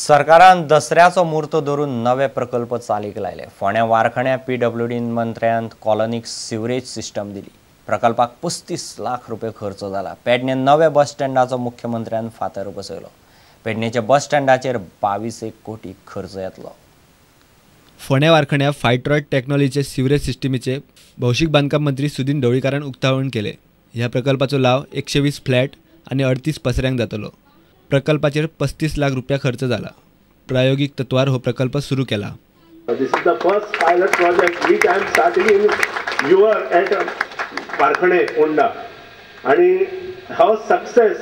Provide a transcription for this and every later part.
सरकारान दसऱ्याचो मुहूर्त धरून नवे प्रकल्प चालीक लायले. फोंड्या वारखण्या पीडब्ल्यूडी मंत्र्यान कॉलनीक सिवरेज सिस्टम दिली. प्रकल्पाक 35 लाख रुपये खर्च जाला. पेडणे नवे बस स्टँडाचो मुख्यमंत्र्यान फातर बसयलो. पेडणेच्या बस स्टँडाचेर 22 कोटी खर्च येतलो. फोंड्या वारखण्या फायट्रॉयड टेक्नॉलॉजीचे सिवरेज सिस्टमीचे भौशीक बांदकाम मंत्री सुदिन ढवळीकारान उक्तावण केले. ह्या प्रकल्पाचो लाव 120 फ्लॅट आनी 38 पसऱ्यांक जातलो. प्रकल्पाचेर 35 लाख रुपया खर्च जाला. प्रायोगिक तत्वार हो प्रकल्प सुरू केला. This is the first pilot project which I am starting in your at Barkhane Ponda आनी हो सक्सेस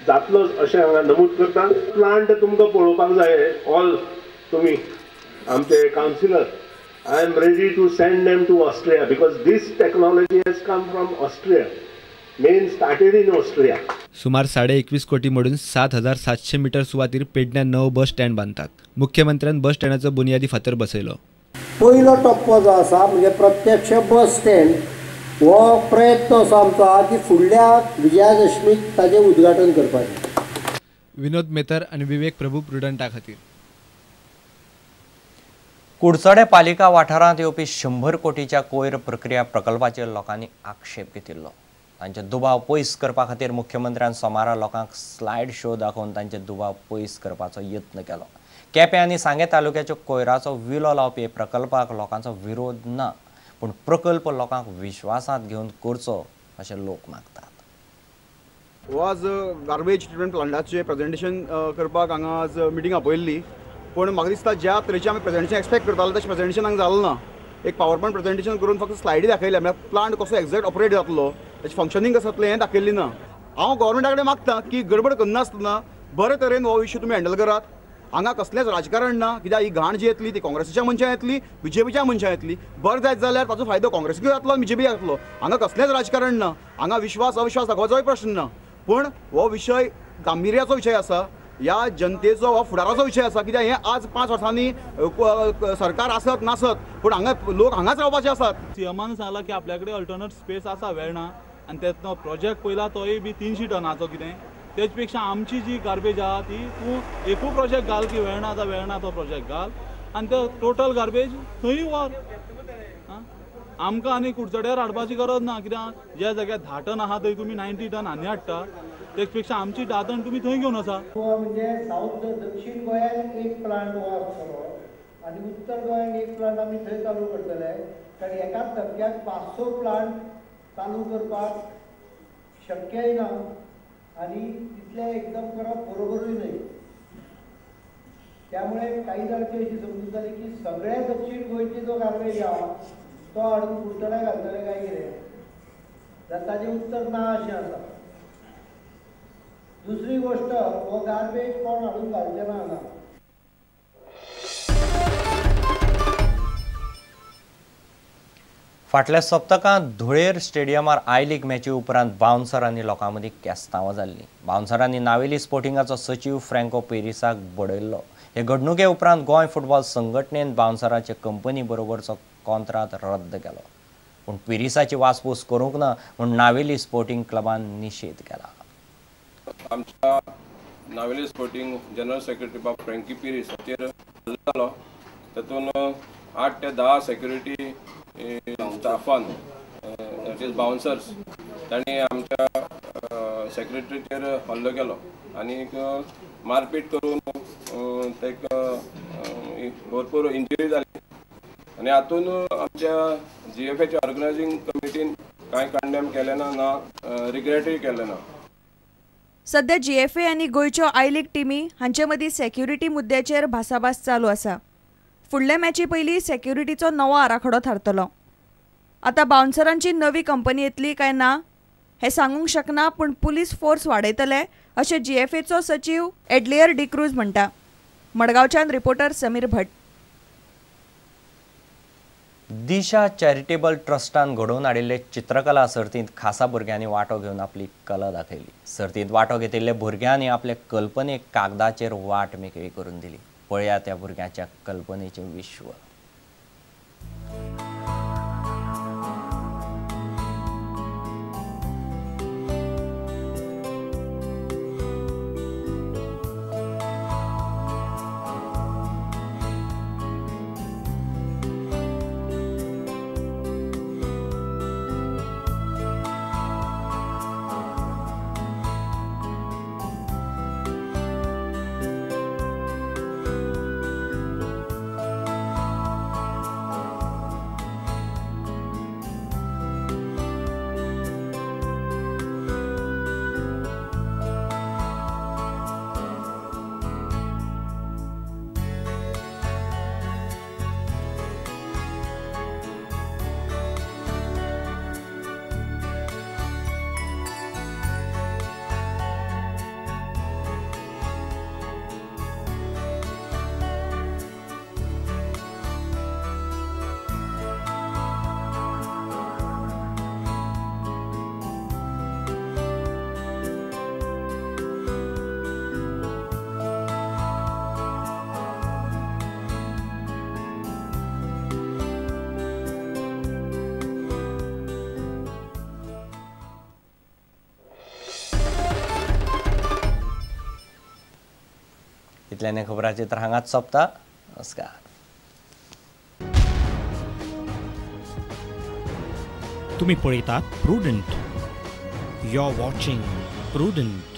जातलो अशें हांगा नमूद करता. प्लांट तुमकां पळोवपाक जाय ऑल तुमी आमचे councillor. I am ready to send them to Austria because this technology has come from Austria. Main started in Austria. सुमार 21.5 कोटी मोडून 7700 मीटर सुवातीर पेडण्या 9 बस स्टँड बांदतात. मुख्यमंत्र्यान बस स्टँडाचो बुनियादी फातर बसयलो. पयलो टप्पो जो आसा म्हणजे प्रत्यक्ष बस स्टँड हो प्रयत्न असो आमचो आहा की फुडल्या विजयादशमीक ताजें उद्घाटन करपाचें. विनोद मेतर आनी विवेक प्रभू प्रुडंटा खातीर. कुडचडे पालिका वाठारांत येवपी 100 कोटीच्या कोयर प्रक्रिया प्रकल्पाचेर लोकांनी आक्षेप घेतिल्लो. तांचे दुबाव पयस करपा खातीर मुख्यमंत्र्यान सोमारा लोकांक स्लायड शो दाखोवन तांचे दुबाव पयस करपाचो यत्न केलो. केपें आनी सांगें तालुक्याच्या कोयराचो विलो लावपी प्रकल्पाक लोकांचो विरोध ना, पूण प्रकल्प लोकांक विश्वासांत घेवन करचो अशें लोक मागतात. हो आज गार्बेज ट्रिटमेंट प्लांटाचें प्रेजेंटेशन करपाक हांगा आज मिटींग आपयल्ली, पूण म्हाका दिसता ज्या तरेचें आमी प्रेजेंटेशन एक्सपेक्ट करताले तशें प्रेजेंटेशन हांगा जालें ना. एक पावर पॉयंट प्रेजेंटेशन करून फक्त स्लायडी दाखयल्या, म्हळ्यार प्लांट कसो एक्झॅक्ट ऑपरेट जातलो, ताचें फंक्शनींग कसो जातलें हें दाखयल्लें ना. हांव गव्हर्मेंटा कडेन मागता की गडबड करनासतना बरे तरेन हो इश्यू तुमी हँडल करात. हांगा कसलेंच राजकारण ना, कित्याक ही घाण जी येतली ती काँग्रेसीच्या मनशां येतली, बीजेपीच्या मनशां येतली. बरें जायत जाल्यार ताचो फायदो काँग्रेसीक जातलो आनी बीजेपीक जातलो. हांगा कसलेंच राजकारण ना, हांगा विश्वास अविश्वास दाखोवपाचोय प्रश्न ना, पूण हो विशय गांभिर्याचो विशय आसा, ह्या जनतेचो हो फुडाराचो विशय आसा. कित्याक हें आज 5 वर्सांनी सरकार आसत नासत, पूण हांगा लोक हांगाच रावपाचे आसात. सीएमान सांगलां की आपल्या कडेन अल्टरनेट स्पेस आसा वेर्णा आनी तेतलो प्रोजेक्ट पयला तोय बी 300 टनाचो कितें, तेच पेक्षा आमची जी गार्बेज आहा ती तूं एकू प्रोजेक्ट घाल की वेर्णा आसा वेर्णा तो प्रोजेक्ट घाल आनी तो टोटल गार्बेज थंय व्हर. आमकां आनी कुडचड्यार हाडपाची गरज ना, कित्याक ज्या जाग्यार 10 टन आहा थंय तुमी 90 टन आनी हाडटा, तेच पेक्षा आमची 10 टन तुमी थंय घेवन आसा. म्हणजे सावथ दक्षिण गोंयांत एक प्लांट हो आसतलो आनी उत्तर गोंयांत एक प्लांट आमी थंय चालू करतले, कारण एकाच धपक्याक 500 प्लांट चालू करपाक शक्यय ना आनी तितले एकदम करप बरोबरूय न्हय. त्यामुळे काही जाणांची अशी समजूत जाली की सगळे दक्षिण गोंयची जो गार्बेज आहा तो हाडून कुडचड्या घालतले काय कितें, जाल्यार ताजें उत्तर ना अशें आसा. दुसरी गोष्ट, हो गार्बेज कोण हाडून घालचे ना हांगा. फाटल्या सप्तकांत धुळेर स्टेडियमार I league मॅची उपरांत बाउन्सरांनी लोकां मदीं केस्तांवां जाल्लीं. बाउन्सरांनी नावेली स्पोर्टिंगाचो सचीव फ्रँको पेरिसाक बडयल्लो. हे घडणुके उपरांत गोंय फुटबॉल संघटनेन बाउन्सराचे कंपनी बरोबरचो कॉन्त्रात रद्द केलो, पूण पेरिसाची वासपूस करूंक ना म्हूण नावेली स्पोर्टिंग क्लबान निशेध केला. आमच्या नावेली स्पोर्टिंग जनरल सेक्रेटरी बाब फ्रँकी पिरीस हाचेर हल्लो जालो. तातूंत 8 ते 10 security Staffan that is bouncers तांणी आमच्या सेक्रेटरीचेर हल्लो केलो आनी मारपीट करून ताका भरपूर इंजरी जाली. आनी हातूंत आमच्या जीएफएच्या ऑर्गनायझींग कमिटीन कांय कंडेम केलें ना, ना रिग्रेटूय केलें ना. सध्या जीएफए आनी गोंयच्यो I league टिमी हांचे मदीं सेक्युरिटी मुद्द्याचेर भासाभास चालू आसा. फुडल्या मॅची पयलीं सेक्युरिटीचो नवो आराखडो थारतलो. आतां बाउन्सरांची नवी कंपनी येतली काय ना हें सांगूंक शकना, पूण पुलीस फोर्स वाडयतले अशें जीएफएचो सचीव एडलियर डिक्रूज म्हणटा. मडगांवच्यान रिपोर्टर समीर भट. दिशा चॅरिटेबल ट्रस्टान घडोवन हाडिल्ले चित्रकला सर्तींत खासा भुरग्यांनी वांटो घेवन आपली कला दाखयली. सर्तींत वांटो घेतिल्ले भुरग्यांनी आपले कल्पनेक कागदाचेर वाट मेकळी करून दिली. पळया त्या भुरग्यांच्या कल्पनेचें विश्व. इतल्यान खबराचित्र हांगाच सोंपता. नमस्कार. तुम्ही पळयतात Prudent. You are watching Prudent.